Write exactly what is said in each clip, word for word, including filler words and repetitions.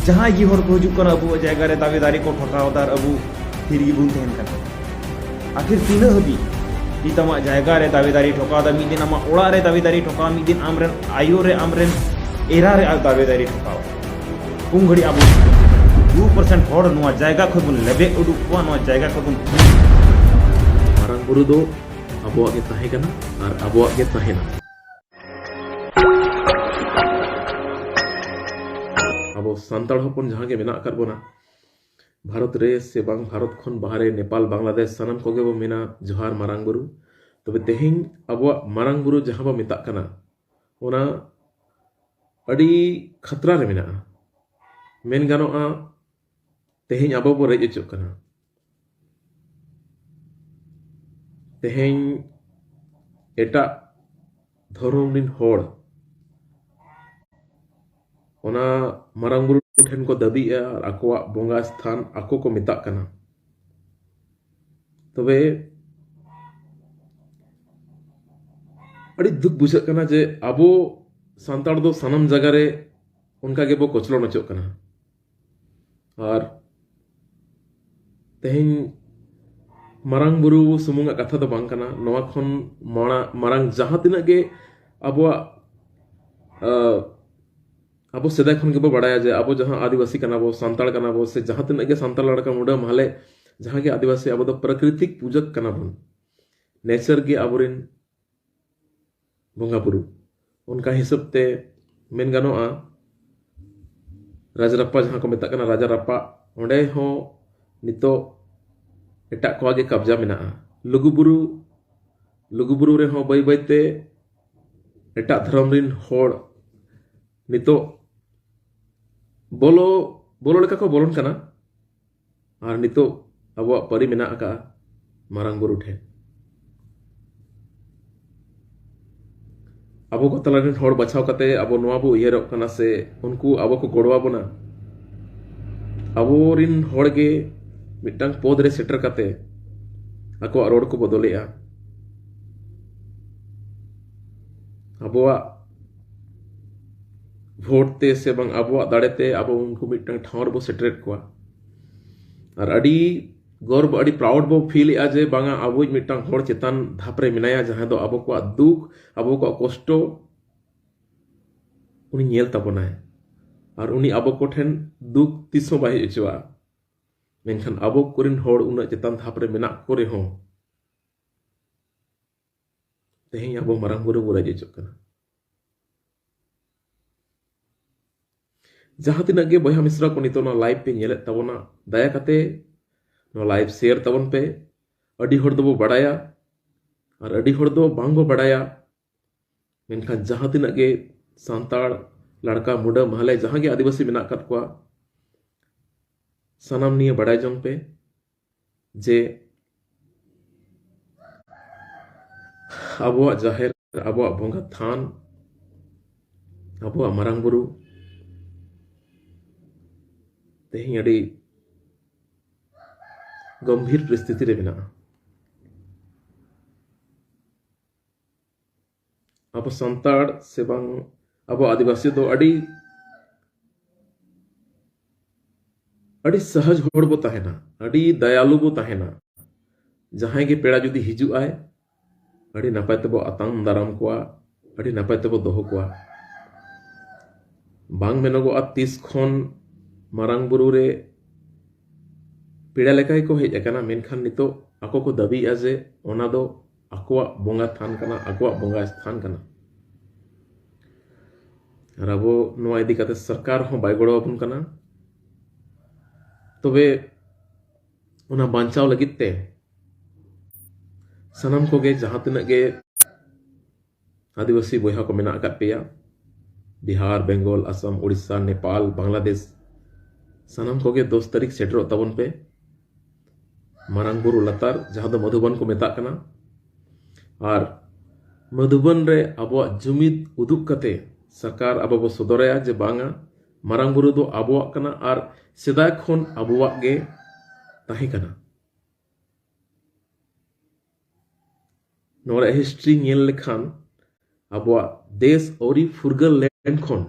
ᱡᱟᱦᱟᱸᱭ ᱜᱮ ᱦᱚᱲ ᱠᱚ ᱦᱤᱡᱩᱜ ᱠᱟᱱᱟ, ᱟᱵᱚᱣᱟᱜ ᱡᱟᱭᱜᱟ ᱨᱮ ᱫᱟᱵᱮᱫᱟᱨᱤ ᱠᱚ ᱴᱷᱚᱠᱟᱣ ᱮᱫᱟ ᱟᱨ ᱟᱵᱚ ᱛᱷᱤᱨ ᱜᱮᱵᱚᱱ ᱛᱟᱦᱮᱱ ᱠᱟᱱᱟ᱾ ᱟᱹᱠᱷᱤᱨ ᱛᱤᱱᱟᱹᱜ ᱦᱟᱹᱵᱤᱡ ᱱᱤᱛ ᱟᱢᱟᱜ ᱡᱟᱭᱜᱟ ᱨᱮ ᱫᱟᱵᱮᱫᱟᱨᱤ ᱴᱷᱚᱠᱟᱣ ᱮᱫᱟ, ᱢᱤᱫ ᱫᱤᱱ ᱟᱢᱟᱜ ᱚᱲᱟᱜ ᱨᱮ ᱫᱟᱵᱮᱫᱟᱨᱤ ᱴᱷᱚᱠᱟᱣ, ᱢᱤᱫ ᱫᱤᱱ ᱟᱢᱨᱮᱱ ᱟᱭᱳ ᱨᱮ, ᱟᱢᱨᱮᱱ ᱮᱨᱟ ᱨᱮ ᱟᱨ ᱫᱟᱵᱮᱫᱟᱨᱤ ᱴᱷᱚᱠᱟᱣ, ᱩᱱ ᱜᱷᱟᱹᱲᱤᱡ ᱟᱵᱚ ᱫᱩ ᱯᱟᱨᱥᱮᱱᱴ ᱦᱚᱲ ᱱᱚᱣᱟ ᱡᱟᱭᱜᱟ ᱠᱷᱚᱱ ᱵᱚᱱ ᱞᱮᱵᱮᱫ ᱩᱰᱩᱠ ᱠᱚᱣᱟ, ᱱᱚᱣᱟ ᱡᱟᱭᱜᱟ ᱠᱷᱚᱱ ᱵᱚᱱ ᱢᱟᱨᱟᱝ ᱵᱩᱨᱩ ᱫᱚ ᱟᱵᱚᱣᱟᱜ ᱜᱮ ᱛᱟᱦᱮᱸ ᱠᱟᱱᱟ ᱟᱨ ᱟᱵᱚᱣᱟᱜ ᱜᱮ ᱛᱟᱦᱮᱱᱟ᱾ ᱟᱵᱚ ᱥᱟᱱᱛᱟᱲ ᱦᱚᱯᱚᱱ ᱡᱟᱦᱟᱸ ᱜᱮ ᱢᱮᱱᱟᱜ ᱟᱠᱟᱫ ᱵᱚᱱᱟ, ᱵᱷᱟᱨᱚᱛ ᱨᱮ ᱥᱮ ᱵᱟᱝ ᱵᱷᱟᱨᱚᱛ ᱠᱷᱚᱱ ᱵᱟᱦᱨᱮ, ᱱᱮᱯᱟᱞ, ᱵᱟᱝᱞᱟᱫᱮᱥ, ᱥᱟᱱᱟᱢ ᱠᱚᱜᱮ ᱵᱚ ᱢᱮᱱᱟ, "ᱡᱚᱦᱟᱨ ᱢᱟᱨᱟᱝ ᱵᱩᱨᱩ᱾" ᱛᱚᱵᱮ ᱛᱮᱦᱮᱧ ᱟᱵᱚᱣᱟᱜ ᱢᱟᱨᱟᱝ ᱵᱩᱨᱩ ᱡᱟᱦᱟᱸ ᱵᱚ ᱢᱮᱛᱟᱜ ᱠᱟᱱᱟ, ᱚᱱᱟ ᱟᱹᱰᱤ ᱠᱷᱟᱛᱨᱟ ᱨᱮ ᱢᱮᱱᱟᱜᱼᱟ᱾ ᱢᱮᱱ ᱜᱟᱱᱚᱜᱼᱟ, ᱛᱮᱦᱮᱧ ᱟᱵᱚ ᱵᱚ ᱨᱮᱡ ᱦᱚᱪᱚᱜ ᱠᱟᱱᱟ᱾ ᱛᱮᱦᱮᱧ ᱮᱴᱟᱜ ᱫᱷᱚᱨᱚᱢ ᱨᱤᱱ ᱦᱚᱲ ᱚᱱᱟ ᱢᱟᱨᱟᱝ ᱵᱩᱨᱩ ᱴᱷᱮᱱ ᱠᱚ ᱫᱟᱹᱵᱤᱭᱮᱜᱼᱟ ᱟᱨ ᱟᱠᱚᱣᱟᱜ ᱵᱚᱸᱜᱟ ᱥᱛᱷᱟᱱ ᱟᱠᱚ ᱠᱚ ᱢᱮᱛᱟᱜ ᱠᱟᱱᱟ᱾ ᱛᱚᱵᱮ ᱟᱹᱰᱤ ᱫᱩᱠ ᱵᱩᱡᱷᱟᱹᱜ ᱠᱟᱱᱟ ᱡᱮ ᱟᱵᱚ ᱥᱟᱱᱛᱟᱲ ᱫᱚ ᱥᱟᱱᱟᱢ ᱡᱟᱭᱜᱟ ᱨᱮ ᱚᱱᱠᱟ ᱜᱮᱵᱚ ᱠᱚᱪᱞᱚᱱ ᱦᱚᱪᱚᱜ ᱠᱟᱱᱟ᱾ ᱟᱨ ᱛᱮᱦᱮᱧ ᱢᱟᱨᱟᱝ ᱵᱩᱨᱩ ᱥᱩᱢᱩᱝᱟᱜ ᱠᱟᱛᱷᱟ ᱫᱚ ᱵᱟᱝ ᱠᱟᱱᱟ, ᱱᱚᱣᱟ ᱠᱷᱚᱱ ᱢᱟᱲᱟ-, ᱢᱟᱨᱟᱝ ᱡᱟᱦᱟᱸ ᱛᱤᱱᱟᱹᱜ ᱜᱮ ᱟᱵᱚᱣᱟᱜ, ᱟ, ᱟᱵᱚ ᱥᱮᱫᱟᱭ ᱠᱷᱚᱱ ᱜᱮᱵᱚ ᱵᱟᱲᱟᱭᱟ ᱡᱮ ᱟᱵᱚ ᱡᱟᱦᱟᱸ ᱟᱹᱫᱤᱵᱟᱹᱥᱤ ᱠᱟᱱᱟ ᱵᱚ, ᱥᱟᱱᱛᱟᱲ ᱠᱟᱱᱟ ᱵᱚ, ᱥᱮ ᱡᱟᱦᱟᱸ ᱛᱤᱱᱟᱹᱜ ᱜᱮ ᱥᱟᱱᱛᱟᱲ ᱞᱟᱲᱠᱟ, ᱢᱩᱰᱟᱹ, ᱢᱟᱦᱞᱮ, ᱡᱟᱦᱟᱸ ᱜᱮ ᱟᱹᱫᱤᱵᱟᱹᱥᱤ, ᱟᱵᱚ ᱫᱚ ᱯᱨᱟᱠᱨᱤᱛᱤᱠ ᱯᱩᱡᱟᱹ ᱠᱟᱱᱟ ᱵᱚᱱ᱾ ᱱᱮᱪᱟᱨ ᱜᱮ ᱟᱵᱚᱨᱮᱱ ᱵᱚᱸᱜᱟ ᱵᱩᱨᱩ᱾ ᱚᱱᱠᱟ ᱦᱤᱥᱟᱹᱵ ᱛᱮ ᱢᱮᱱ ᱜᱟᱱᱚᱜᱼᱟ, ᱨᱟᱡᱽᱨᱟᱯᱯᱟ ᱡᱟᱦᱟᱸ ᱠᱚ ᱢᱮᱛᱟᱜ ᱠᱟᱱᱟ, ᱨᱟᱡᱽᱨᱟᱯᱯᱟ, ᱚᱸᱰᱮ ᱦᱚᱸ ᱱᱤᱛᱚᱜ ᱮᱴᱟᱜ ᱠᱚᱣᱟᱜ ᱜᱮ ᱠᱟᱵᱽᱡᱟ ᱢᱮᱱᱟᱜᱼᱟ᱾ ᱞᱩᱜᱩᱵᱩᱨᱩ, ᱞᱩᱜᱩᱵᱩᱨᱩ ᱨᱮᱦᱚᱸ ᱵᱟᱹᱭ ᱵᱟᱹᱭᱛᱮ ᱮᱴᱟᱜ ᱫᱷᱚᱨᱚᱢ ᱨᱤᱱ ᱦᱚᱲ ᱱᱤᱛᱚᱜ ᱵᱚᱞᱚ, ᱵᱚᱞᱚ ᱞᱮᱠᱟ ᱠᱚ ᱵᱚᱞᱚᱱ ᱠᱟᱱᱟ᱾ ᱟᱨ ᱱᱤᱛᱚᱜ ᱟᱵᱚᱣᱟᱜ ᱯᱟᱹᱨᱤ ᱢᱮᱱᱟᱜ ᱟᱠᱟᱫᱼᱟ ᱢᱟᱨᱟᱝ ᱵᱩᱨᱩ ᱴᱷᱮᱱ᱾ ᱟᱵᱚ ᱠᱚ ᱛᱟᱞᱟ ᱨᱮᱱ ᱦᱚᱲ ᱵᱟᱪᱷᱟᱣ ᱠᱟᱛᱮ ᱟᱵᱚ ᱱᱚᱣᱟ ᱵᱚ ᱩᱭᱦᱟᱹᱨᱚᱜ ᱠᱟᱱᱟ ᱥᱮ ᱩᱱᱠᱩ ᱟᱵᱚ ᱠᱚ ᱜᱚᱲᱚ ᱟᱵᱚᱱᱟ? ᱟᱵᱚᱨᱤᱱ ᱦᱚᱲ ᱜᱮ ᱢᱤᱫᱴᱟᱝ ᱯᱚᱫᱽ ᱨᱮ ᱥᱮᱴᱮᱨ ᱠᱟᱛᱮ ᱟᱠᱚᱣᱟᱜ ᱨᱚᱲ ᱠᱚ ᱵᱚᱫᱚᱞᱮᱜᱼᱟ᱾ ᱟᱵᱚᱣᱟᱜ ᱵᱷᱳᱴ ᱛᱮ ᱥᱮ ᱵᱟᱝ ᱟᱵᱚᱣᱟᱜ ᱫᱟᱲᱮ ᱛᱮ ᱟᱵᱚ ᱩᱱᱠᱩ ᱢᱤᱫᱴᱟᱝ ᱴᱷᱟᱶ ᱨᱮᱵᱚ ᱥᱮᱴᱮᱨᱮᱫ ᱠᱚᱣᱟ᱾ ᱟᱨ ᱟᱹᱰᱤ ᱜᱚᱨᱵ, ᱟᱹᱰᱤ ᱯᱨᱟᱣᱩᱰ ᱵᱚ ᱯᱷᱤᱞ ᱮᱫᱼᱟ ᱡᱮ ᱵᱟᱝᱟ, ᱟᱵᱚᱭᱤᱡ ᱢᱤᱫᱴᱟᱝ ᱦᱚᱲ ᱪᱮᱛᱟᱱ ᱫᱷᱟᱯ ᱨᱮ ᱢᱮᱱᱟᱭᱟ, ᱡᱟᱦᱟᱸᱭ ᱫᱚ ᱟᱵᱚ ᱠᱚᱣᱟᱜ ᱫᱩᱠ, ᱟᱵᱚ ᱠᱚᱣᱟᱜ ᱠᱚᱥᱴᱚ ᱩᱱᱤ ᱧᱮᱞ ᱛᱟᱵᱚᱱᱟᱭ᱾ ᱟᱨ ᱩᱱᱤ ᱟᱵᱚ ᱠᱚᱴᱷᱮᱱ ᱫᱩᱠ ᱛᱤᱥ ᱦᱚᱸ ᱵᱟᱭ ᱦᱮᱡ ᱦᱚᱪᱚᱣᱟᱜᱼᱟ᱾ ᱢᱮᱱᱠᱷᱟᱱ ᱟᱵᱚ ᱠᱚᱨᱮᱱ ᱦᱚᱲ ᱩᱱᱟᱹᱜ ᱪᱮᱛᱟᱱ ᱫᱷᱟᱯ ᱨᱮ ᱢᱮᱱᱟᱜ ᱠᱚ ᱨᱮᱦᱚᱸ, ᱛᱮᱦᱮᱧ ᱟᱵᱚ ᱢᱟᱨᱟᱝ ᱵᱩᱨᱩ ᱵᱚ ᱨᱟᱹᱡᱤ ᱦᱚᱪᱚᱜ ᱠᱟᱱᱟ᱾ ᱡᱟᱦᱟᱸ ᱛᱤᱱᱟᱹᱜ ᱜᱮ ᱵᱚᱭᱦᱟ ᱢᱤᱥᱨᱟ ᱠᱚ ᱱᱤᱛᱚᱜ ᱱᱚᱣᱟ ᱞᱟᱭᱤᱵᱷ ᱯᱮ ᱧᱮᱞᱮᱫ ᱛᱟᱵᱚᱱᱟ, ᱫᱟᱭᱟ ᱠᱟᱛᱮ ᱱᱚᱣᱟ ᱞᱟᱭᱤᱵᱷ ᱥᱮᱭᱟᱨ ᱛᱟᱵᱚᱱ ᱯᱮ᱾ ᱟᱹᱰᱤ ᱦᱚᱲ ᱫᱚᱵᱚ ᱵᱟᱲᱟᱭᱟ ᱟᱨ ᱟᱹᱰᱤ ᱦᱚᱲ ᱫᱚ ᱵᱟᱝ ᱵᱚ ᱵᱟᱲᱟᱭᱟ᱾ ᱢᱮᱱᱠᱷᱟᱱ ᱡᱟᱦᱟᱸ ᱛᱤᱱᱟᱹᱜ ᱜᱮ ᱥᱟᱱᱛᱟᱲ, ᱞᱟᱲᱠᱟ, ᱢᱩᱰᱟᱹ, ᱢᱟᱦᱞᱮ, ᱡᱟᱦᱟᱸ ᱜᱮ ᱟᱹᱫᱤᱵᱟᱹᱥᱤ ᱢᱮᱱᱟᱜ ᱟᱠᱟᱫ ᱠᱚᱣᱟ, ᱥᱟᱱᱟᱢ ᱱᱤᱭᱟᱹ ᱵᱟᱲᱟᱭ ᱡᱚᱝ ᱯᱮ ᱡᱮ ᱟᱵᱚᱣᱟᱜ ᱡᱟᱦᱮᱨ, ᱟᱵᱚᱣᱟᱜ ᱵᱚᱸᱜᱟ ᱛᱷᱟᱱ, ᱟᱵᱚᱣᱟᱜ ᱢᱟᱨᱟᱝ ᱵᱩᱨᱩ ᱛᱮᱦᱮᱧ ᱟᱹᱰᱤ ᱜᱚᱢᱵᱷᱤᱨ ᱯᱚᱨᱤᱥᱛᱷᱤᱛᱤ ᱨᱮ ᱢᱮᱱᱟᱜᱼᱟ᱾ ᱟᱵᱚ ᱥᱟᱱᱛᱟᱲ ᱥᱮ ᱵᱟᱝ ᱟᱵᱚ ᱟᱹᱫᱤᱵᱟᱹᱥᱤ ᱫᱚ ᱟᱹᱰᱤ, ᱟᱹᱰᱤ ᱥᱚᱦᱚᱡ ᱦᱚᱲ ᱵᱚ ᱛᱟᱦᱮᱱᱟ, ᱟᱹᱰᱤ ᱫᱟᱭᱟᱞᱩ ᱵᱚ ᱛᱟᱦᱮᱱᱟ᱾ ᱡᱟᱦᱟᱸᱭ ᱜᱮ ᱯᱮᱲᱟ ᱡᱩᱫᱤ ᱦᱤᱡᱩᱜ ᱟᱭ, ᱟᱹᱰᱤ ᱱᱟᱯᱟᱭ ᱛᱮᱵᱚ ᱟᱛᱟᱝ ᱫᱟᱨᱟᱢ ᱠᱚᱣᱟ, ᱟᱹᱰᱤ ᱱᱟᱯᱟᱭ ᱛᱮᱵᱚ ᱫᱚᱦᱚ ᱠᱚᱣᱟ᱾ ᱵᱟᱝ ᱢᱮᱱᱚᱜᱚᱜᱼᱟ ᱛᱤᱥ ᱠᱷᱚᱱ ᱢᱟᱨᱟᱝ ᱵᱩᱨᱩ ᱨᱮ ᱯᱮᱲᱟ ᱞᱮᱠᱟ ᱜᱮᱠᱚ ᱦᱮᱡ ᱟᱠᱟᱱᱟ, ᱢᱮᱱᱠᱷᱟᱱ ᱱᱤᱛᱚᱜ ᱟᱠᱚ ᱠᱚ ᱫᱟᱹᱵᱤᱭᱮᱫᱼᱟ ᱡᱮ ᱚᱱᱟ ᱫᱚ ᱟᱠᱚᱣᱟᱜ ᱵᱚᱸᱜᱟ ᱛᱷᱟᱱ ᱠᱟᱱᱟ, ᱟᱠᱚᱣᱟᱜ ᱵᱚᱸᱜᱟ ᱥᱛᱷᱟᱱ ᱠᱟᱱᱟ᱾ ᱟᱨ ᱟᱵᱚ ᱱᱚᱣᱟ ᱤᱫᱤ ᱠᱟᱛᱮ ᱥᱚᱨᱠᱟᱨ ᱦᱚᱸ ᱵᱟᱭ ᱜᱚᱲᱚ ᱟᱵᱚᱱ ᱠᱟᱱᱟ᱾ ᱛᱚᱵᱮ ᱚᱱᱟ ᱵᱟᱧᱪᱟᱣ ᱞᱟᱹᱜᱤᱫ ᱛᱮ ᱥᱟᱱᱟᱢ ᱠᱚᱜᱮ, ᱡᱟᱦᱟᱸ ᱛᱤᱱᱟᱹᱜ ᱜᱮ ᱟᱹᱫᱤᱵᱟᱹᱥᱤ ᱵᱚᱭᱦᱟ ᱠᱚ ᱢᱮᱱᱟᱜ ᱟᱠᱟᱫ ᱯᱮᱭᱟ, ᱵᱤᱦᱟᱨ, ᱵᱮᱝᱜᱚᱞ, ᱟᱥᱟᱢ, ᱩᱲᱤᱥᱥᱟ, ᱱᱮᱯᱟᱞ, ᱵᱟᱝᱞᱟᱫᱮᱥ, ᱥᱟᱱᱟᱢ ᱠᱚᱜᱮ ᱫᱚᱥ ᱛᱟᱹᱨᱤᱠᱷ ᱥᱮᱴᱮᱨᱚᱜ ᱛᱟᱵᱚᱱ ᱯᱮ ᱢᱟᱨᱟᱝ ᱵᱩᱨᱩ ᱞᱟᱛᱟᱨ, ᱡᱟᱦᱟᱸ ᱫᱚ ᱢᱚᱫᱷᱩᱵᱚᱱ ᱠᱚ ᱢᱮᱛᱟᱜ ᱠᱟᱱᱟ᱾ ᱟᱨ ᱢᱚᱫᱷᱩᱵᱚᱱ ᱨᱮ ᱟᱵᱚᱣᱟᱜ ᱡᱩᱢᱤᱫ ᱩᱫᱩᱜ ᱠᱟᱛᱮ ᱥᱚᱨᱠᱟᱨ ᱟᱵᱚ ᱵᱚ ᱥᱚᱫᱚᱨᱟᱭᱟ ᱡᱮ ᱵᱟᱝᱟ, ᱢᱟᱨᱟᱝ ᱵᱩᱨᱩ ᱫᱚ ᱟᱵᱚᱣᱟᱜ ᱠᱟᱱᱟ ᱟᱨ ᱥᱮᱫᱟᱭ ᱠᱷᱚᱱ ᱟᱵᱚᱣᱟᱜ ᱜᱮ ᱛᱟᱦᱮᱸ ᱠᱟᱱᱟ᱾ ᱱᱚᱣᱟ ᱨᱮᱭᱟᱜ ᱦᱤᱥᱴᱨᱤ ᱧᱮᱞ ᱞᱮᱠᱷᱟᱱ, ᱟᱵᱚᱣᱟᱜ ᱫᱮᱥ ᱟᱹᱣᱨᱤ ᱯᱷᱩᱨᱜᱟᱹᱞ ᱞᱮᱱ ᱠᱷᱚᱱ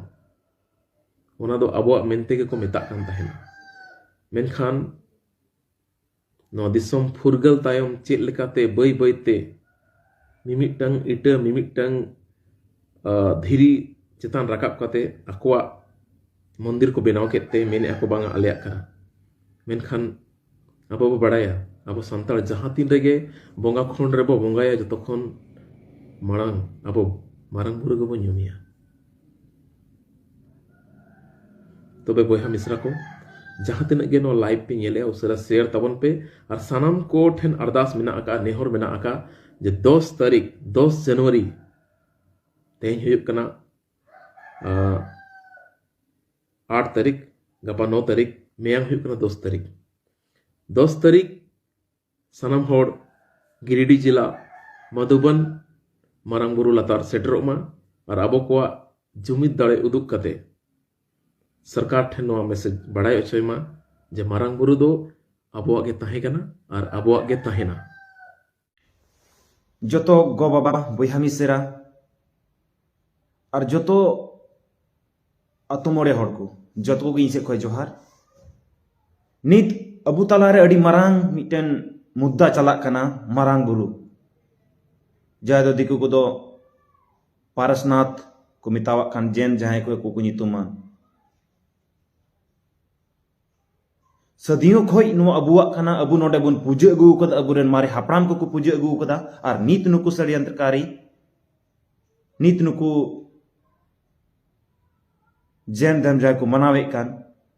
ᱚᱱᱟ ᱫᱚ ᱟᱵᱚᱣᱟᱜ ᱢᱮᱱᱛᱮ ᱜᱮᱠᱚ ᱢᱮᱛᱟᱜ ᱠᱟᱱ ᱛᱟᱦᱮᱱᱟ᱾ ᱢᱮᱱᱠᱷᱟᱱ ᱱᱚᱣᱟ ᱫᱤᱥᱚᱢ ᱯᱷᱩᱨᱜᱟᱹᱞ ᱛᱟᱭᱚᱢ ᱪᱮᱫ ᱞᱮᱠᱟᱛᱮ ᱵᱟᱹᱭ ᱵᱟᱹᱭᱛᱮ ᱢᱤᱢᱤᱫᱴᱟᱝ ᱤᱴᱟᱹ, ᱢᱤᱢᱤᱫᱴᱟᱝ, ᱟ, ᱫᱷᱤᱨᱤ ᱪᱮᱛᱟᱱ ᱨᱟᱠᱟᱵ ᱠᱟᱛᱮ ᱟᱠᱚᱣᱟᱜ ᱢᱚᱱᱫᱤᱨ ᱠᱚ ᱵᱮᱱᱟᱣ ᱠᱮᱫ ᱛᱮ ᱢᱮᱱᱮᱫᱼᱟ ᱠᱚ, "ᱵᱟᱝᱟ, ᱟᱞᱮᱭᱟᱜ ᱠᱟᱱᱟ᱾" ᱢᱮᱱᱠᱷᱟᱱ ᱟᱵᱚ ᱵᱚ ᱵᱟᱲᱟᱭᱟ, ᱟᱵᱚ ᱥᱟᱱᱛᱟᱲ ᱡᱟᱦᱟᱸ ᱛᱤᱱ ᱨᱮᱜᱮ ᱵᱚᱸᱜᱟ ᱠᱷᱚᱸᱰ ᱨᱮᱵᱚ ᱵᱚᱸᱜᱟᱭᱟ, ᱡᱚᱛᱚ ᱠᱷᱚᱱ ᱢᱟᱲᱟᱝ ᱟᱵᱚ ᱢᱟᱨᱟᱝ ᱵᱩᱨᱩ ᱜᱮᱵᱚ ᱧᱩᱢᱮᱭᱟ᱾ ᱛᱚᱵᱮ ᱵᱚᱭᱦᱟ ᱢᱤᱥᱨᱟ ᱠᱚ, ᱡᱟᱦᱟᱸ ᱛᱤᱱᱟᱹᱜ ᱜᱮ ᱱᱚᱣᱟ live ᱯᱮ ᱧᱮᱞᱮᱜᱼᱟ, ᱩᱥᱟᱹᱨᱟ share ᱛᱟᱵᱚᱱ ᱯᱮ᱾ ᱟᱨ ᱥᱟᱱᱟᱢ ᱠᱚ ᱴᱷᱮᱱ ᱟᱨᱫᱟᱥ ᱢᱮᱱᱟᱜ ᱟᱠᱟᱫᱼᱟ, ᱱᱮᱦᱚᱨ ᱢᱮᱱᱟᱜ ᱟᱠᱟᱫᱼᱟ ᱡᱮ ᱫᱚᱥ ᱛᱟᱹᱨᱤᱠᱷ, ᱫᱚᱥ ᱡᱟᱱᱩᱣᱟᱨᱤ, ᱛᱮᱦᱮᱧ ᱦᱩᱭᱩᱜ ᱠᱟᱱᱟ, ᱟᱸ, ᱟᱴ ᱛᱟᱹᱨᱤᱠᱷ, ᱜᱟᱯᱟ ᱱᱚ ᱛᱟᱹᱨᱤᱠᱷ, ᱢᱮᱭᱟᱝ ᱦᱩᱭᱩᱜ ᱠᱟᱱᱟ ᱫᱚᱥ ᱛᱟᱹᱨᱤᱠᱷ᱾ ᱫᱚᱥ ᱛᱟᱹᱨᱤᱠᱷ ᱥᱟᱱᱟᱢ ᱦᱚᱲ ᱜᱤᱨᱤᱰᱤ ᱡᱮᱞᱟ ᱢᱟᱫᱷᱩᱵᱚᱱ ᱢᱟᱨᱟᱝ ᱵᱩᱨᱩ ᱞᱟᱛᱟᱨ ᱥᱮᱴᱮᱨᱚᱜ ᱢᱟ ᱟᱨ ᱟᱵᱚ ᱠᱚᱣᱟᱜ ᱡᱩᱢᱤᱫ ᱫᱟᱲᱮ ᱩᱫᱩᱜ ᱠᱟᱛᱮ ᱥᱚᱨᱠᱟᱨ ᱴᱷᱮᱱ ᱱᱚᱣᱟ message ᱵᱟᱲᱟᱭ ᱦᱚᱪᱚᱭ ᱢᱟ ᱡᱮ ᱢᱟᱨᱟᱝ ᱵᱩᱨᱩ ᱫᱚ ᱟᱵᱚᱣᱟᱜ ᱜᱮ ᱛᱟᱦᱮᱸ ᱠᱟᱱᱟ ᱟᱨ ᱟᱵᱚᱣᱟᱜ ᱜᱮ ᱛᱟᱦᱮᱱᱟ᱾ ᱡᱚᱛᱚ ᱜᱚ ᱵᱟᱵᱟ, ᱵᱚᱭᱦᱟ ᱢᱤᱥᱮᱨᱟ ᱟᱨ ᱡᱚᱛᱚ ᱟᱛᱳ ᱢᱚᱬᱮ ᱦᱚᱲ ᱠᱚ, ᱡᱚᱛᱚ ᱠᱚᱜᱮ ᱤᱧ ᱥᱮᱫ ᱠᱷᱚᱱ ᱡᱚᱦᱟᱨ᱾ ᱱᱤᱛ ᱟᱵᱚ ᱛᱟᱞᱟᱨᱮ ᱟᱹᱰᱤ ᱢᱟᱨᱟᱝ ᱢᱤᱫᱴᱮᱱ ᱢᱩᱫᱽᱫᱟ ᱪᱟᱞᱟᱜ ᱠᱟᱱᱟ, ᱢᱟᱨᱟᱝ ᱵᱩᱨᱩ, ᱡᱟᱦᱟᱸᱭ ᱫᱚ ᱫᱤᱠᱩ ᱠᱚᱫᱚ ᱯᱟᱨᱥᱱᱟᱛᱷ ᱠᱚ ᱢᱮᱛᱟᱣᱟᱜ ᱠᱟᱱ, ᱡᱮᱱ ᱡᱟᱦᱟᱸᱭ ᱠᱚ ᱠᱚ ᱧᱩᱛᱩᱢᱟ᱾ ᱥᱟᱹᱫᱤᱭᱟᱹ ᱠᱷᱚᱡ ᱱᱚᱣᱟ ᱟᱵᱚᱣᱟᱜ ᱠᱟᱱᱟ, ᱟᱵᱚ ᱱᱚᱰᱮ ᱵᱚᱱ ᱯᱩᱡᱟᱹ ᱟᱹᱜᱩ ᱟᱠᱟᱫᱟ, ᱟᱵᱚᱨᱮᱱ ᱢᱟᱨᱮ ᱦᱟᱯᱲᱟᱢ ᱠᱚᱠᱚ ᱯᱩᱡᱟᱹ ᱟᱹᱜᱩ ᱟᱠᱟᱫᱟ᱾ ᱟᱨ ᱱᱤᱛ ᱱᱩᱠᱩ ᱥᱟᱲᱭᱟᱱᱛᱨᱚᱠᱟᱨᱤ, ᱱᱤᱛ ᱱᱩᱠᱩ ᱡᱮᱱ ᱫᱷᱚᱨᱢ ᱡᱟᱦᱟᱸᱭ ᱠᱚ ᱢᱟᱱᱟᱣᱮᱫ ᱠᱟᱱ,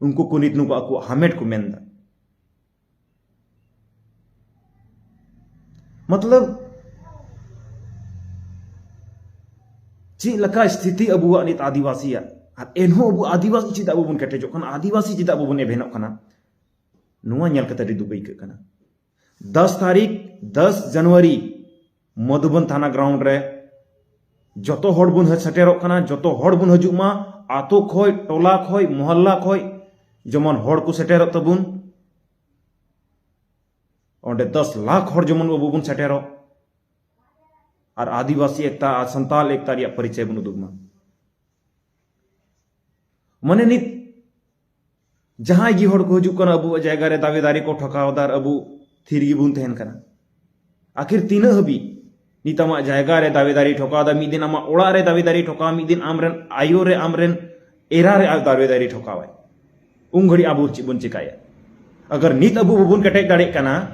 ᱩᱱᱠᱩ ᱠᱚ ᱱᱤᱛ ᱱᱩᱠᱩ ᱟᱠᱚᱣᱟᱜ ᱦᱟᱢᱮᱴ ᱠᱚ ᱢᱮᱱᱫᱟ᱾ ᱢᱚᱛᱞᱚᱵ, ᱪᱮᱫ ᱞᱮᱠᱟ ᱥᱛᱷᱤᱛᱤ ᱟᱵᱚᱣᱟᱜ ᱱᱤᱛ ᱟᱹᱫᱤᱵᱟᱹᱥᱤᱭᱟᱜ, ᱟᱨ ᱮᱱᱦᱚᱸ ᱟᱵᱚ ᱟᱹᱫᱤᱵᱟᱹᱥᱤ ᱪᱮᱫᱟᱜ ᱵᱟᱵᱚᱱ ᱠᱮᱴᱮᱡᱚᱜ ᱠᱟᱱᱟ, ᱟᱹᱫᱤᱵᱟᱹᱥᱤ ᱪᱮᱫᱟᱜ ᱵᱟᱵᱚᱱ ᱮᱵᱷᱮᱱᱚᱜ ᱠᱟᱱᱟ, ᱱᱚᱣᱟ ᱧᱮᱞ ᱠᱟᱛᱮ ᱟᱹᱰᱤ ᱫᱩᱠ ᱟᱹᱭᱠᱟᱹᱜ ᱠᱟᱱᱟ᱾ ᱫᱚᱥ ᱛᱟᱹᱨᱤᱠᱷ, ᱫᱚᱥ ᱡᱟᱱᱩᱣᱟᱨᱤ, ᱢᱚᱫᱷᱩᱵᱚᱱ ᱛᱷᱟᱱᱟ ground ᱨᱮ ᱡᱚᱛᱚ ᱦᱚᱲ ᱵᱚᱱ ᱦᱮᱡ ᱥᱮᱴᱮᱨᱚᱜ ᱠᱟᱱᱟ, ᱡᱚᱛᱚ ᱦᱚᱲ ᱵᱚᱱ ᱦᱤᱡᱩᱜ ᱢᱟ, ᱟᱛᱳ ᱠᱷᱚᱡ, ᱴᱚᱞᱟ ᱠᱷᱚᱡ, ᱢᱚᱦᱚᱞᱞᱟ ᱠᱷᱚᱡ ᱡᱮᱢᱚᱱ ᱦᱚᱲ ᱠᱚ ᱥᱮᱴᱮᱨᱚᱜ ᱛᱟᱵᱚᱱ᱾ ᱚᱸᱰᱮ ᱫᱚᱥ ᱞᱟᱠᱷ ᱦᱚᱲ ᱡᱮᱢᱚᱱ ᱟᱵᱚ ᱵᱚᱱ ᱥᱮᱴᱮᱨᱚᱜ, ᱟᱨ ᱟᱹᱫᱤᱵᱟᱹᱥᱤ ᱮᱠᱛᱟ ᱟᱨ ᱥᱟᱱᱛᱟᱞ ᱮᱠᱛᱟ ᱨᱮᱭᱟᱜ ᱯᱚᱨᱤᱪᱚᱭ ᱵᱚᱱ ᱩᱫᱩᱜ ᱢᱟ᱾ ᱢᱟᱱᱮ ᱱᱤᱛ ᱡᱟᱦᱟᱸᱭ ᱜᱮ ᱦᱚᱲ ᱠᱚ ᱦᱤᱡᱩᱜ ᱠᱟᱱᱟ, ᱟᱵᱚᱣᱟᱜ ᱡᱟᱭᱜᱟ ᱨᱮ ᱫᱟᱵᱮ ᱫᱟᱨᱮ ᱠᱚ ᱴᱷᱚᱠᱟᱣ ᱫᱟ ᱟᱨ ᱟᱵᱚ ᱛᱷᱤᱨ ᱜᱮᱵᱚᱱ ᱛᱟᱦᱮᱱ ᱠᱟᱱᱟ᱾ ᱟᱹᱠᱷᱤᱨ ᱛᱤᱱᱟᱹᱜ ᱦᱟᱹᱵᱤᱡ ᱱᱤᱛ ᱟᱢᱟᱜ ᱡᱟᱭᱜᱟ ᱨᱮ ᱫᱟᱵᱮ ᱫᱟᱨᱮ ᱴᱷᱚᱠᱟᱣ ᱫᱟ, ᱢᱤᱫ ᱫᱤᱱ ᱟᱢᱟᱜ ᱚᱲᱟᱜ ᱨᱮ ᱫᱟᱵᱮ ᱫᱟᱨᱮ ᱴᱷᱚᱠᱟᱣ, ᱢᱤᱫ ᱫᱤᱱ ᱟᱢᱨᱮᱱ ᱟᱭᱳ ᱨᱮ, ᱟᱢᱨᱮᱱ ᱮᱨᱟ ᱨᱮ ᱫᱟᱵᱮ ᱫᱟᱨᱮ ᱴᱷᱚᱠᱟᱣᱟᱭ, ᱩᱱ ᱜᱷᱟᱹᱲᱤᱡ ᱟᱵᱚ ᱪᱮᱫ ᱵᱚᱱ ᱪᱮᱠᱟᱭᱟ? ᱟᱜᱟᱨ ᱱᱤᱛ ᱟᱵᱚ ᱵᱟᱵᱚᱱ ᱠᱮᱴᱮᱡ ᱫᱟᱲᱮᱭᱟᱜ ᱠᱟᱱᱟ,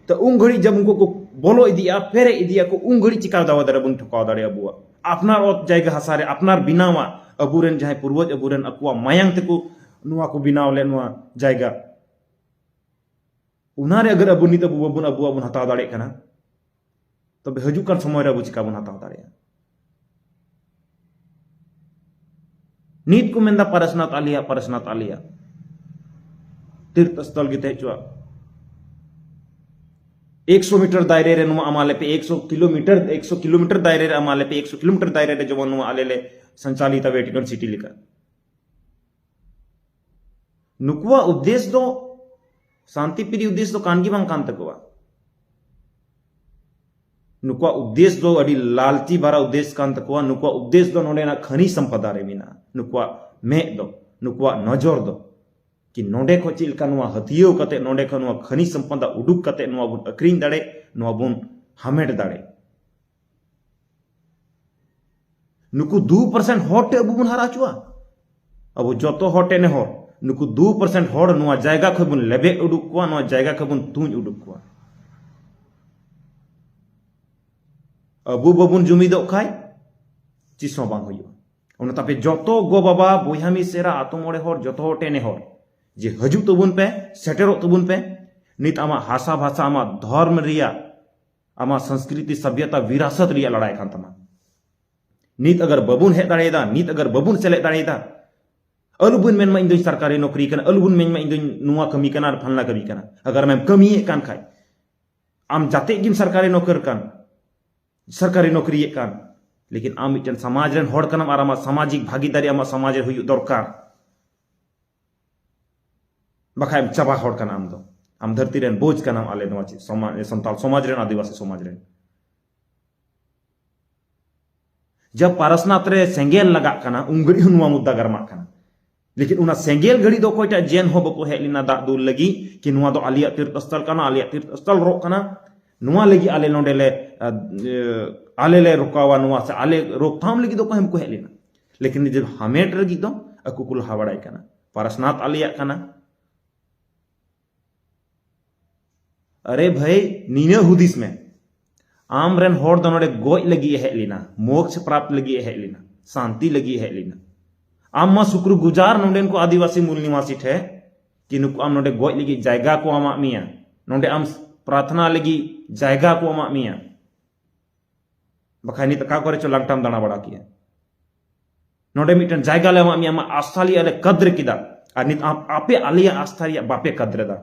ᱛᱚ ᱩᱱ ᱜᱷᱟᱹᱲᱤᱡ ᱡᱟᱵ ᱩᱱᱠᱩ ᱠᱚ ᱵᱚᱞᱚ ᱤᱫᱤᱜᱼᱟ, ᱯᱮᱨᱮᱡ ᱤᱫᱤᱜᱼᱟ ᱠᱚ, ᱩᱱ ᱜᱷᱟᱹᱲᱤᱡ ᱪᱮᱠᱟ ᱫᱟᱵᱮ ᱫᱟᱨᱮ ᱵᱚᱱ ᱴᱷᱚᱠᱟᱣ ᱫᱟᱲᱮᱭᱟᱜᱼᱟ? ᱟᱵᱚᱣᱟᱜ ᱟᱯᱱᱟᱨ ᱚᱛ ᱡᱟᱭᱜᱟ ᱦᱟᱥᱟ ᱨᱮ ᱟᱯᱱᱟᱨ ᱵᱮᱱᱟᱣᱟ, ᱟᱵᱚᱨᱮᱱ ᱡᱟᱦᱟᱸᱭ ᱯᱩᱨᱵᱚᱡᱽ ᱟᱵᱚᱨᱮᱱ ᱟᱠᱚᱣᱟᱜ ᱢᱟᱭᱟᱝ ᱛᱮᱠᱚ ᱱᱚᱣᱟ ᱠᱚ ᱵᱮᱱᱟᱣ ᱞᱮᱫ ᱱᱚᱣᱟ ᱡᱟᱭᱜᱟ, ᱚᱱᱟᱨᱮ ᱟᱜᱟᱨ ᱟᱵᱚ ᱱᱤᱛ ᱟᱵᱚ ᱵᱟᱵᱚᱱ, ᱟᱵᱚᱣᱟᱜ ᱵᱚᱱ ᱦᱟᱛᱟᱣ ᱫᱟᱲᱮᱭᱟᱜ ᱠᱟᱱᱟ, ᱛᱚᱵᱮ ᱦᱤᱡᱩᱜ ᱠᱟᱱ ᱥᱚᱢᱚᱭ ᱨᱮ ᱟᱵᱚ ᱪᱤᱠᱟ ᱵᱚᱱ ᱦᱟᱛᱟᱣ ᱫᱟᱲᱮᱭᱟᱜᱼᱟ? ᱱᱤᱛ ᱠᱚ ᱢᱮᱱᱫᱟ ᱯᱟᱨᱮᱥᱱᱟᱛᱷ ᱟᱞᱮᱭᱟᱜ, ᱯᱟᱨᱮᱥᱱᱟᱛᱷ ᱟᱞᱮᱭᱟᱜ᱾ ᱛᱤᱨᱛᱷ ᱥᱛᱷᱚᱞ ᱜᱮ ᱛᱟᱦᱮᱸ ᱦᱚᱪᱚᱣᱟᱜ᱾ ᱮᱠᱥᱚ ᱢᱤᱴᱟᱨ ᱫᱟᱭᱨᱮ ᱨᱮ ᱱᱚᱣᱟ ᱮᱢᱟ ᱞᱮᱯᱮ, ᱮᱠᱥᱚ ᱠᱤᱞᱳᱢᱤᱴᱟᱨ, ᱮᱠᱥᱚ ᱠᱤᱞᱳᱢᱤᱴᱟᱨ ᱫᱟᱭᱨᱮ ᱨᱮ ᱮᱢᱟ ᱞᱮᱯᱮ, ᱮᱠᱥᱚ ᱠᱤᱞᱳᱢᱤᱴᱟᱨ ᱫᱟᱭᱨᱮ ᱨᱮ ᱡᱮᱢᱚᱱ ᱱᱚᱣᱟ ᱟᱞᱮ ᱞᱮ ᱥᱚᱧᱪᱟᱞᱤᱛᱟ ᱵᱷᱮᱴᱤᱠᱟᱱ ᱥᱤᱴᱤ ᱞᱮᱠᱟ᱾ ᱱᱩᱠᱩᱣᱟᱜ ᱩᱫᱽᱫᱮᱥ ᱫᱚ, ᱥᱟᱱᱛᱤ ᱯᱨᱤᱭ ᱩᱫᱽᱫᱮᱥ ᱫᱚ ᱠᱟᱱ ᱜᱮ ᱵᱟᱝ ᱠᱟᱱ ᱛᱟᱠᱚᱣᱟ᱾ ᱱᱩᱠᱩᱣᱟᱜ ᱩᱫᱽᱫᱮᱥ ᱫᱚ ᱟᱹᱰᱤ ᱞᱟᱞᱪᱤ ᱵᱷᱟᱨᱟ ᱩᱫᱽᱫᱮᱥ ᱠᱟᱱ ᱛᱟᱠᱚᱣᱟ᱾ ᱱᱩᱠᱩᱣᱟᱜ ᱩᱫᱽᱫᱮᱥ ᱫᱚ ᱱᱚᱰᱮᱱᱟᱜ ᱠᱷᱟᱹᱱᱤ ᱥᱚᱢᱯᱚᱫᱟ ᱨᱮ ᱢᱮᱱᱟᱜᱼᱟ᱾ ᱱᱩᱠᱩᱣᱟᱜ ᱢᱮᱫ ᱫᱚ, ᱱᱩᱠᱩᱣᱟᱜ ᱱᱚᱡᱚᱨ ᱫᱚ, ᱠᱤ ᱱᱚᱰᱮ ᱠᱷᱚᱱ ᱪᱮᱫ ᱞᱮᱠᱟ ᱱᱚᱣᱟ ᱦᱟᱹᱛᱭᱟᱹᱣ ᱠᱟᱛᱮ, ᱱᱚᱰᱮ ᱠᱷᱚᱱ ᱱᱚᱣᱟ ᱠᱷᱟᱹᱱᱤ ᱥᱚᱢᱯᱚᱫᱟ ᱩᱰᱩᱠ ᱠᱟᱛᱮ ᱱᱚᱣᱟ ᱵᱚᱱ ᱟᱹᱠᱷᱨᱤᱧ ᱫᱟᱲᱮ, ᱱᱚᱣᱟ ᱵᱚᱱ ᱦᱟᱢᱮᱴ ᱫᱟᱲᱮ᱾ ᱱᱩᱠᱩ ᱫᱩ ᱯᱟᱨᱥᱮᱱᱴ ᱦᱚᱲ ᱴᱷᱮᱱ ᱟᱵᱚ ᱵᱚᱱ ᱦᱟᱨᱟ ᱦᱚᱪᱚᱜᱼᱟ? ᱟᱵᱚ ᱡᱚᱛᱚ ᱦᱚᱲ ᱴᱷᱮᱱ ᱦᱚᱲ, ᱱᱩᱠᱩ ᱫᱩ ᱯᱟᱨᱥᱮᱱᱴ ᱦᱚᱲ ᱱᱚᱣᱟ ᱡᱟᱭᱜᱟ ᱠᱷᱚᱱ ᱵᱚᱱ ᱞᱮᱵᱮᱫ ᱩᱰᱩᱠ ᱠᱚᱣᱟ, ᱱᱚᱣᱟ ᱡᱟᱭᱜᱟ ᱠᱷᱚᱱ ᱵᱚᱱ ᱛᱩᱧ ᱩᱰᱩᱠ ᱠᱚᱣᱟ᱾ ᱟᱵᱚ ᱵᱟᱵᱚᱱ ᱡᱩᱢᱤᱫᱚᱜ ᱠᱷᱟᱡ ᱪᱮᱫ ᱦᱚᱸ ᱵᱟᱝ ᱦᱩᱭᱩᱜᱼᱟ᱾ ᱚᱱᱟ ᱛᱟᱯᱮ ᱡᱚᱛᱚ ᱜᱚ ᱵᱟᱵᱟ, ᱵᱚᱭᱦᱟ ᱢᱤᱥᱮᱨᱟ, ᱟᱛᱳ ᱢᱚᱬᱮ ᱦᱚᱲ, ᱡᱚᱛᱚ ᱦᱚᱲ ᱴᱷᱮᱱ ᱦᱚᱲ ᱡᱮ ᱦᱤᱡᱩᱜ ᱛᱟᱵᱚᱱ ᱯᱮ, ᱥᱮᱴᱮᱨᱚᱜ ᱛᱟᱵᱚᱱ ᱯᱮ᱾ ᱱᱤᱛ ᱟᱢᱟᱜ ᱦᱟᱥᱟ ᱵᱷᱟᱥᱟ, ᱟᱢᱟᱜ ᱫᱷᱚᱨᱢ ᱨᱮᱭᱟᱜ, ᱟᱢᱟᱜ ᱥᱚᱝᱥᱠᱨᱤᱛᱤ, ᱥᱟᱵᱷᱭᱚᱛᱟ, ᱵᱤᱨᱟᱥᱚᱛ ᱨᱮᱭᱟᱜ ᱞᱟᱲᱟᱭ ᱠᱟᱱ ᱛᱟᱢᱟ᱾ ᱱᱤᱛ ᱟᱜᱟᱨ ᱵᱟᱵᱚᱱ ᱦᱮᱡ ᱫᱟᱲᱮᱭᱟᱫᱟ, ᱱᱤᱛ ᱟᱜᱟᱨ ᱵᱟᱵᱚᱱ ᱥᱮᱞᱮᱫ ᱫᱟᱲᱮᱭᱟᱫᱟ, ᱟᱞᱚᱵᱚᱱ ᱢᱮᱱᱢᱟ ᱤᱧ ᱫᱚᱧ ᱥᱚᱨᱠᱟᱨᱤ ᱱᱚᱠᱨᱤ ᱠᱟᱱᱟ, ᱟᱞᱚᱵᱚᱱ ᱢᱮᱱᱢᱟ ᱤᱧ ᱫᱚᱧ ᱱᱚᱣᱟ ᱠᱟᱹᱢᱤ ᱠᱟᱱᱟ ᱟᱨ ᱯᱷᱟᱞᱱᱟ ᱠᱟᱹᱢᱤ ᱠᱟᱱᱟ᱾ ᱟᱜᱟᱨ ᱟᱢᱮᱢ ᱠᱟᱹᱢᱤᱭᱮᱫ ᱠᱟᱱ ᱠᱷᱟᱡ, ᱟᱢ ᱡᱟᱛᱮ ᱜᱮᱢ ᱥᱚᱨᱠᱟᱨᱤ ᱱᱚᱠᱨ ᱠᱟᱱ, ᱥᱚᱨᱠᱟᱨᱤ ᱱᱚᱠᱨᱤᱭᱮᱫ ᱠᱟᱱ, ᱞᱮᱠᱤᱱ ᱟᱢ ᱢᱤᱫᱴᱮᱱ ᱥᱚᱢᱟᱡᱽ ᱨᱮᱱ ᱦᱚᱲ ᱠᱟᱱᱟᱢ ᱟᱨ ᱟᱢᱟᱜ ᱥᱟᱢᱟᱡᱤᱠ ᱵᱷᱟᱜᱤᱫᱟᱨᱤ ᱟᱢᱟᱜ ᱥᱚᱢᱟᱡᱽ ᱨᱮ ᱦᱩᱭᱩᱜ ᱫᱚᱨᱠᱟᱨ᱾ ᱵᱟᱠᱷᱟᱡ ᱮᱢ ᱪᱟᱵᱟ ᱦᱚᱲ ᱠᱟᱱᱟ ᱟᱢ ᱫᱚ᱾ ᱟᱢ ᱫᱷᱟᱹᱨᱛᱤ ᱨᱮᱱ ᱵᱳᱡᱽ ᱠᱟᱱᱟᱢ, ᱟᱞᱮ ᱱᱚᱣᱟ ᱪᱮᱫ ᱥᱚᱢᱟᱡᱽ, ᱥᱟᱱᱛᱟᱲ ᱥᱚᱢᱟᱡᱽ ᱨᱮᱱ, ᱟᱹᱫᱤᱵᱟᱹᱥᱤ ᱥᱚᱢᱟᱡᱽ ᱨᱮᱱ᱾ ᱡᱟᱵ ᱯᱟᱨᱟᱥᱱᱟᱛᱷ ᱨᱮ ᱥᱮᱸᱜᱮᱞ ᱞᱟᱜᱟᱜ ᱠᱟᱱᱟ, ᱩᱱ ᱜᱷᱟᱹᱲᱤᱡ ᱦᱚᱸ ᱱᱚᱣᱟ ᱢᱩᱫᱽᱫᱟ ᱜᱟᱨᱢᱟᱜ ᱠᱟᱱᱟ᱾ ᱞᱮᱠᱤᱱ ᱚᱱᱟ ᱥᱮᱸᱜᱮᱞ ᱜᱷᱟᱹᱲᱤ ᱫᱚ ᱚᱠᱚᱭᱴᱟᱜ ᱡᱮᱱ ᱦᱚᱸ ᱵᱟᱠᱚ ᱦᱮᱡ ᱞᱮᱱᱟ ᱫᱟᱜ ᱫᱩᱞ ᱞᱟᱹᱜᱤᱫ, ᱠᱤ ᱱᱚᱣᱟ ᱫᱚ ᱟᱞᱮᱭᱟᱜ ᱛᱤᱨᱛᱷᱚ ᱥᱛᱷᱚᱞ ᱠᱟᱱᱟ, ᱟᱞᱮᱭᱟᱜ ᱛᱤᱨᱛᱷᱚ ᱥᱛᱷᱚᱞ ᱨᱚᱜ ᱠᱟᱱᱟ, ᱱᱚᱣᱟ ᱞᱟᱹᱜᱤᱫ ᱟᱞᱮ ᱱᱚᱰᱮ ᱞᱮ, ᱟ, ᱟᱞᱮ ᱞᱮ ᱨᱚᱠᱟᱣᱟ ᱱᱚᱣᱟ, ᱥᱮ ᱟᱞᱮ ᱨᱳᱠᱛᱷᱟᱢ ᱞᱟᱹᱜᱤᱫ ᱫᱚ ᱚᱠᱚᱭ ᱦᱚᱸ ᱵᱟᱠᱚ ᱦᱮᱡ ᱞᱮᱱᱟ᱾ ᱞᱮᱠᱤᱱ ᱱᱤᱡᱮ ᱦᱟᱢᱮᱴ ᱞᱟᱹᱜᱤᱫ ᱫᱚ ᱟᱠᱚ ᱠᱚ ᱞᱟᱦᱟ ᱵᱟᱲᱟᱭ ᱠᱟᱱᱟ᱾ ᱯᱟᱨᱟᱥᱱᱟᱛᱷ ᱟᱞᱮᱭᱟᱜ ᱠᱟᱱᱟ᱾ ᱟᱨᱮ ᱵᱷᱟᱹᱭ, ᱱᱤᱱᱟᱹ ᱦᱩᱫᱤᱥ ᱢᱮ, ᱟᱢ ᱨᱮᱱ ᱦᱚᱲ ᱫᱚ ᱱᱚᱰᱮ ᱜᱚᱡ ᱞᱟᱹᱜᱤᱫ ᱮ ᱦᱮᱡ ᱞᱮᱱᱟ, ᱢᱳᱠᱥ ᱯᱨᱟᱯᱛ ᱞᱟᱹᱜᱤᱫ ᱮ ᱦᱮᱡ ᱞᱮᱱᱟ, ᱥᱟᱱᱛᱤ ᱞᱟᱹᱜᱤᱫ ᱮ ᱦᱮᱡ ᱞᱮᱱᱟ᱾ ᱟᱢ ᱢᱟ ᱥᱩᱠᱨᱩ ᱜᱩᱡᱟᱨ ᱱᱚᱰᱮᱱ ᱠᱚ ᱟᱹᱫᱤᱵᱟᱹᱥᱤ ᱢᱩᱞ ᱱᱤᱣᱟᱥᱤ ᱴᱷᱮᱱ, ᱠᱤ ᱱᱩᱠᱩ ᱟᱢ ᱱᱚᱰᱮ ᱜᱚᱡ ᱞᱟᱹᱜᱤᱫ ᱡᱟᱭᱜᱟ ᱠᱚ ᱮᱢᱟᱜ ᱢᱮᱭᱟ, ᱱᱚᱰᱮ ᱟᱢ ᱯᱨᱟᱨᱛᱷᱱᱟ ᱞᱟᱹᱜᱤᱫ ᱡᱟᱭᱜᱟ ᱠᱚ ᱮᱢᱟᱜ ᱢᱮᱭᱟ, ᱵᱟᱠᱷᱟᱡ ᱱᱤᱛ ᱚᱠᱟ ᱠᱚᱨᱮ ᱪᱚ ᱞᱟᱝᱴᱟᱢ ᱫᱟᱬᱟ ᱵᱟᱲᱟ ᱠᱮᱭᱟ᱾ ᱱᱚᱰᱮ ᱢᱤᱫᱴᱮᱱ ᱡᱟᱭᱜᱟ ᱞᱮ ᱮᱢᱟᱜ ᱢᱮᱭᱟ, ᱟᱢᱟᱜ ᱟᱥᱛᱷᱟ ᱞᱮ ᱟᱞᱮ ᱠᱟᱫᱨ ᱠᱮᱫᱟ, ᱟᱨ ᱱᱤᱛ ᱟᱢ ᱟᱯᱮ ᱟᱞᱮᱭᱟᱜ ᱟᱥᱛᱷᱟ ᱨᱮᱭᱟᱜ ᱵᱟᱯᱮ ᱠᱟᱫᱨ ᱮᱫᱟ᱾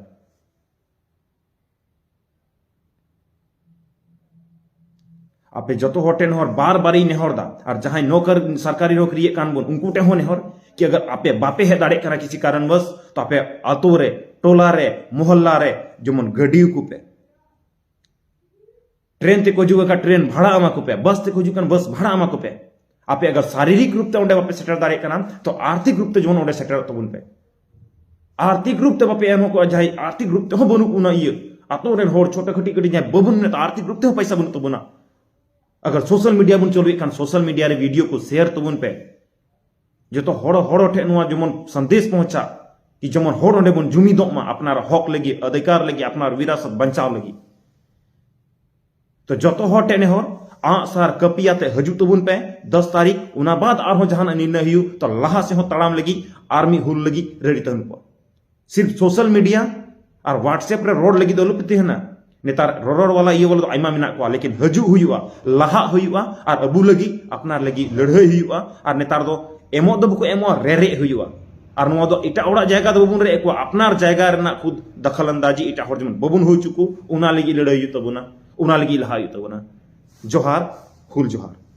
ᱟᱯᱮ ᱡᱚᱛᱚ ᱦᱚᱲ ᱴᱷᱮᱱ ᱦᱚᱲ ᱵᱟᱨ ᱵᱟᱨᱤᱧ ᱱᱮᱦᱚᱨ ᱫᱟ, ᱟᱨ ᱡᱟᱦᱟᱸᱭ ᱱᱚᱠᱟᱨ ᱥᱚᱨᱠᱟᱨᱤ ᱱᱚᱠᱨᱤᱭᱮᱫ ᱠᱟᱱ ᱵᱚᱱ, ᱩᱱᱠᱩ ᱴᱷᱮᱱ ᱦᱚᱸ ᱱᱮᱦᱚᱨ ᱠᱤ ᱟᱜᱟᱨ ᱟᱯᱮ ᱵᱟᱯᱮ ᱦᱮᱡ ᱫᱟᱲᱮᱭᱟᱜ ᱠᱟᱱᱟ ᱠᱤᱥᱤ ᱠᱟᱨᱚᱱᱵᱚᱥ, ᱛᱚ ᱟᱯᱮ ᱟᱛᱳ ᱨᱮ, ᱴᱚᱞᱟ ᱨᱮ, ᱢᱚᱦᱚᱞᱞᱟ ᱨᱮ ᱡᱮᱢᱚᱱ ᱜᱟᱹᱰᱤ ᱠᱚᱯᱮ, ᱴᱨᱮᱱ ᱛᱮᱠᱚ ᱦᱤᱡᱩᱜ ᱠᱟᱱ, ᱴᱨᱮᱱ ᱵᱷᱟᱲᱟ ᱮᱢᱟ ᱠᱚᱯᱮ, ᱵᱟᱥ ᱛᱮᱠᱚ ᱦᱤᱡᱩᱜ ᱠᱟᱱ, ᱵᱟᱥ ᱵᱷᱟᱲᱟ ᱮᱢᱟ ᱠᱚᱯᱮ᱾ ᱟᱯᱮ ᱟᱜᱟᱨ ᱥᱟᱨᱤᱨᱤᱠ ᱨᱩᱯ ᱛᱮ ᱚᱸᱰᱮ ᱵᱟᱯᱮ ᱥᱮᱴᱮᱨ ᱫᱟᱲᱮᱭᱟᱜ ᱠᱟᱱᱟ, ᱛᱚ ᱟᱨᱛᱷᱤᱠ ᱨᱩᱯ ᱛᱮ ᱡᱮᱢᱚᱱ ᱚᱸᱰᱮ ᱥᱮᱴᱮᱨᱚᱜ ᱛᱟᱵᱚᱱ ᱯᱮ᱾ ᱟᱨᱛᱷᱤᱠ ᱨᱩᱯ ᱛᱮ ᱵᱟᱯᱮ ᱮᱢ ᱠᱚᱜᱼᱟ, ᱡᱟᱦᱟᱸᱭ ᱟᱨᱛᱷᱤᱠ ᱨᱩᱯ ᱛᱮᱦᱚᱸ ᱵᱟᱹᱱᱩᱜ ᱵᱚᱱᱟ, ᱤᱭᱟᱹ ᱟᱛᱳ ᱨᱮᱱ ᱦᱚᱲ ᱪᱷᱳᱴᱟ ᱠᱟᱹᱴᱤᱡ ᱠᱟᱹᱴᱤᱡ ᱡᱟᱦᱟᱸᱭ ᱵᱟᱵᱚᱱ ᱢᱮᱱᱮᱫ, ᱟᱨᱛᱷᱤᱠ ᱨᱩᱯ ᱛᱮᱦᱚᱸ ᱯᱚᱭᱥᱟ ᱵᱟᱹᱱᱩᱜ ᱛᱟᱵᱚᱱᱟ᱾ ᱟᱜᱟᱨ ᱥᱳᱥᱟᱞ ᱢᱤᱰᱤᱭᱟ ᱵᱚᱱ ᱪᱟᱹᱞᱩᱭᱮᱫ ᱠᱷᱟᱱ, ᱥᱳᱥᱟᱞ ᱢᱤᱰᱤᱭᱟ ᱨᱮ ᱵᱷᱤᱰᱤᱭᱳ ᱠᱚ ᱥᱮᱭᱟᱨ ᱛᱟᱵᱚᱱ ᱯᱮ᱾ ᱡᱚᱛᱚ ᱦᱚᱲ, ᱦᱚᱲ ᱴᱷᱮᱱ ᱱᱚᱣᱟ ᱡᱮᱢᱚᱱ ᱥᱟᱸᱫᱮᱥ ᱯᱚᱦᱚᱸᱪᱟ, ᱠᱤ ᱡᱮᱢᱚᱱ ᱦᱚᱲ ᱚᱸᱰᱮ ᱵᱚᱱ ᱡᱩᱢᱤᱫᱚᱜ ᱢᱟ, ᱟᱯᱱᱟᱨ ᱦᱚᱠ ᱞᱟᱹᱜᱤᱫ, ᱚᱫᱷᱤᱠᱟᱨ ᱞᱟᱹᱜᱤᱫ, ᱟᱯᱱᱟᱨ ᱵᱤᱨᱟᱥᱚᱛ ᱵᱟᱧᱪᱟᱣ ᱞᱟᱹᱜᱤᱫ᱾ ᱛᱚ ᱡᱚᱛᱚ ᱦᱚᱲ ᱴᱷᱮᱱ ᱱᱮᱦᱚᱨ, ᱟᱸᱜ ᱥᱟᱨ ᱠᱟᱹᱯᱤ ᱟᱛᱮ ᱦᱤᱡᱩᱜ ᱛᱟᱵᱚᱱ ᱯᱮ ᱫᱚᱥ ᱛᱟᱹᱨᱤᱠᱷ, ᱚᱱᱟ ᱵᱟᱫ ᱟᱨᱦᱚᱸ ᱡᱟᱦᱟᱱᱟᱜ ᱱᱤᱨᱱᱚᱭ ᱦᱩᱭᱩᱜ, ᱛᱚ ᱞᱟᱦᱟ ᱥᱮᱫ ᱦᱚᱸ ᱛᱟᱲᱟᱢ ᱞᱟᱹᱜᱤᱫ ᱟᱨ ᱢᱤᱫ ᱦᱩᱞ ᱞᱟᱹᱜᱤᱫ ᱨᱮᱰᱤ ᱛᱟᱦᱮᱱ ᱯᱮ᱾ ᱥᱤᱨᱯ ᱥᱳᱥᱟᱞ ᱢᱤᱰᱤᱭᱟ ᱟᱨ WhatsApp ᱨᱮ ᱨᱚᱲ ᱞᱟᱹᱜᱤᱫ ᱫᱚ ᱟᱞᱚᱯᱮ ᱛᱟᱦᱮᱱᱟ᱾ ᱱᱮᱛᱟᱨ ᱨᱚᱨᱚᱲ ᱣᱟᱞᱟ ᱤᱭᱟᱹ ᱣᱟᱞᱟ ᱫᱚ ᱟᱭᱢᱟ ᱢᱮᱱᱟᱜ ᱠᱚᱣᱟ, ᱞᱮᱠᱤᱱ ᱦᱤᱡᱩᱜ ᱦᱩᱭᱩᱜᱼᱟ, ᱞᱟᱦᱟᱜ ᱦᱩᱭᱩᱜᱼᱟ, ᱟᱨ ᱟᱵᱚ ᱞᱟᱹᱜᱤᱫ, ᱟᱯᱱᱟᱨ ᱞᱟᱹᱜᱤᱫ ᱞᱟᱹᱲᱦᱟᱹᱭ ᱦᱩᱭᱩᱜᱼᱟ᱾ ᱟᱨ ᱱᱮᱛᱟᱨ ᱫᱚ ᱮᱢᱚᱜ ᱫᱚ ᱵᱟᱠᱚ ᱮᱢᱚᱜᱼᱟ, ᱨᱮᱨᱮᱡ ᱦᱩᱭᱩᱜᱼᱟ᱾ ᱟᱨ ᱱᱚᱣᱟ ᱫᱚ ᱮᱴᱟᱜ ᱦᱚᱲᱟᱜ ᱡᱟᱭᱜᱟ ᱫᱚ ᱵᱟᱵᱚᱱ ᱨᱮᱡ ᱠᱚᱣᱟ, ᱟᱯᱱᱟᱨ ᱡᱟᱭᱜᱟ ᱨᱮᱱᱟᱜ ᱠᱷᱩᱫ ᱫᱟᱠᱷᱟᱞ ᱟᱱᱫᱟᱡᱤ ᱮᱴᱟᱜ ᱦᱚᱲ ᱡᱮᱢᱚᱱ ᱵᱟᱵᱚᱱ ᱦᱩᱭ ᱦᱚᱪᱚ ᱠᱚ, ᱚᱱᱟ ᱞᱟᱹᱜᱤᱫ ᱞᱟᱹᱲᱦᱟᱹᱭ ᱦᱩᱭᱩᱜ ᱛᱟᱵᱚᱱᱟ, ᱚᱱᱟ ᱞᱟᱹᱜᱤᱫ ᱞᱟᱦᱟ ᱦᱩᱭᱩᱜ ᱛᱟᱵᱚᱱᱟ᱾ ᱡᱚᱦᱟᱨ, ᱦᱩᱞ ᱡᱚᱦᱟᱨ᱾